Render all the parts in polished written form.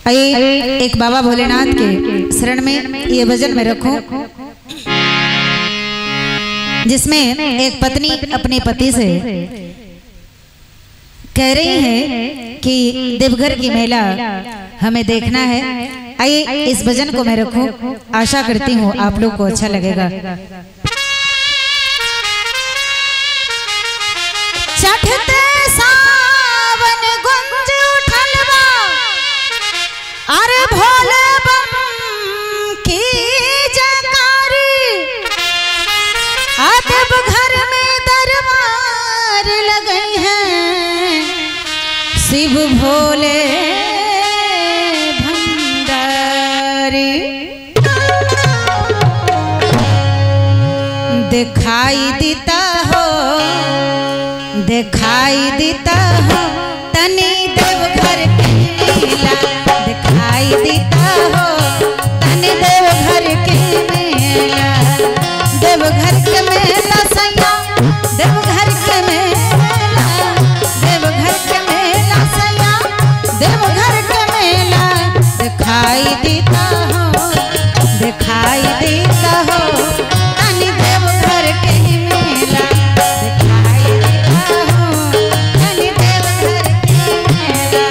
आइए एक बाबा भोलेनाथ के शरण में ये भजन में रखूं, जिसमें एक पत्नी अपने पति से कह रही है कि देवघर की मेला हमें देखना है। आइए इस भजन को मैं रखूं, आशा करती हूँ आप लोग को अच्छा लगेगा। चढ़ते सावन गुंज उठलवा, अरे भोले बम की जयकारी, देवघर में दरबार लगे हैं शिव भोले भंडारी। दिखाई देता हो, दिखाई देता हो तनी देवघर के मेला, दिखाई देता हो तनी देवघर के मेला, देवघर के मेला सैया, देवघर के मेला, देवघर के मेला सैया, देवघर के मेला। दिखाई देता हो, दिखाई देता हो तनी देवघर के मेला, दिखाई देता हो तनी देवघर के मेला।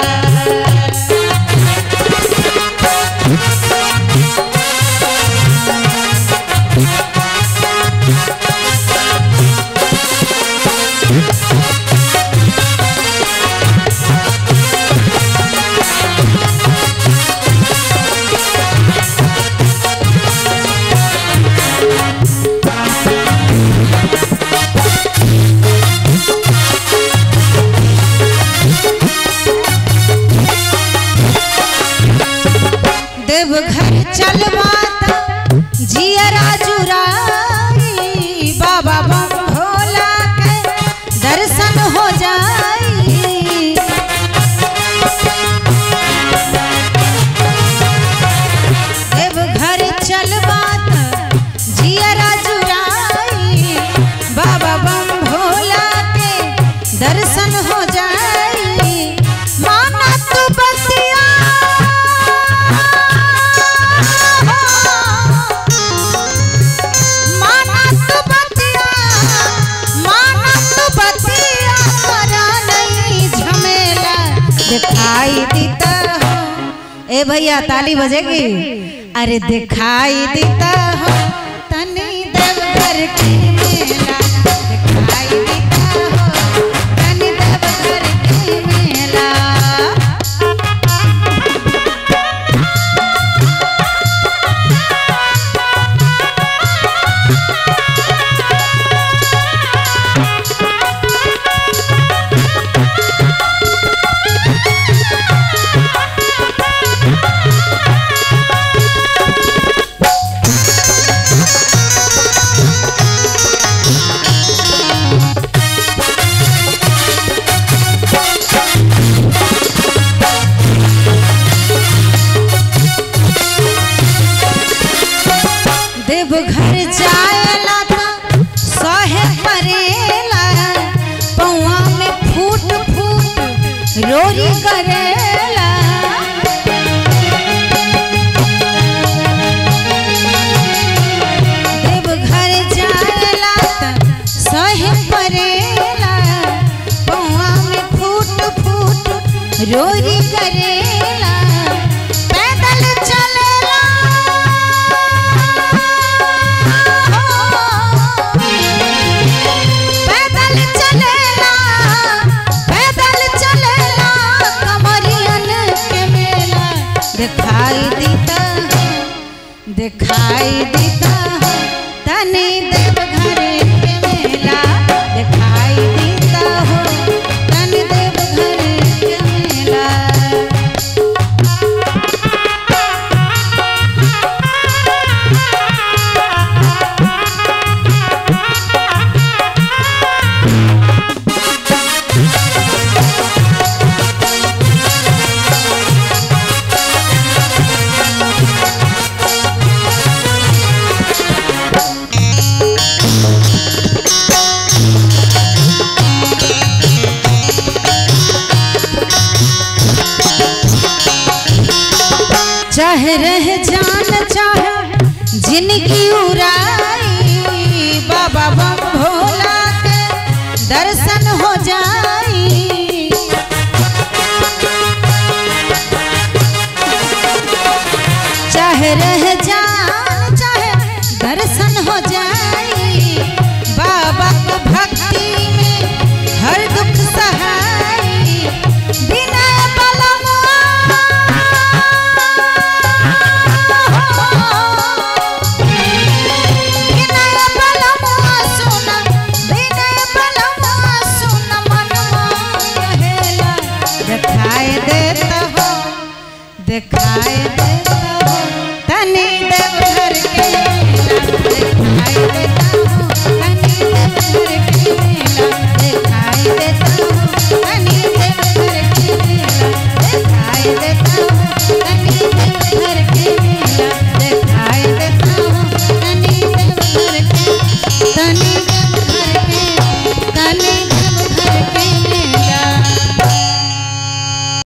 देवघर चलवाता जियरा जुराई, बाबा बम भोला के दर्शन हो जाई। देवघर चलवाता जियरा जुराई, बाबा बम भोला के दर्शन हो जाई। माना तू बतिया, माना तू बतिया, माना तू बतिया, करा नहीं झमेला, दिखाई देता हो। ए भैया ताली बजेगी। अरे दिखाई देता हो तनी देवघर के मेला, दिखाई देता हो तनी देवघर के मेला। देवघर जाएला त सहे परेला, पौआ में फूट फूट रोरी करेला। देवघर जाएला त सहे परेला, पौआ में फूट फूट रोरी करेला। पैदल चलेला, पैदल चलेला, पैदल चलेला कमरियन के मेला। दिखाई देता हो, दिखाई देता हो तनी देवघर के मेला, दिखाई देता हो तनी देवघर के मेला। चाहे रह जान चाहे जिनकी उड़ाई, बाबा बम भोला के दर्शन हो जाई। चाहे रह जान चाहे दर्शन हो जाई, बाबा के भक्ति में हर दुख सहाई। बिना दिखाई देता हो, दिखाई देता हो तनी।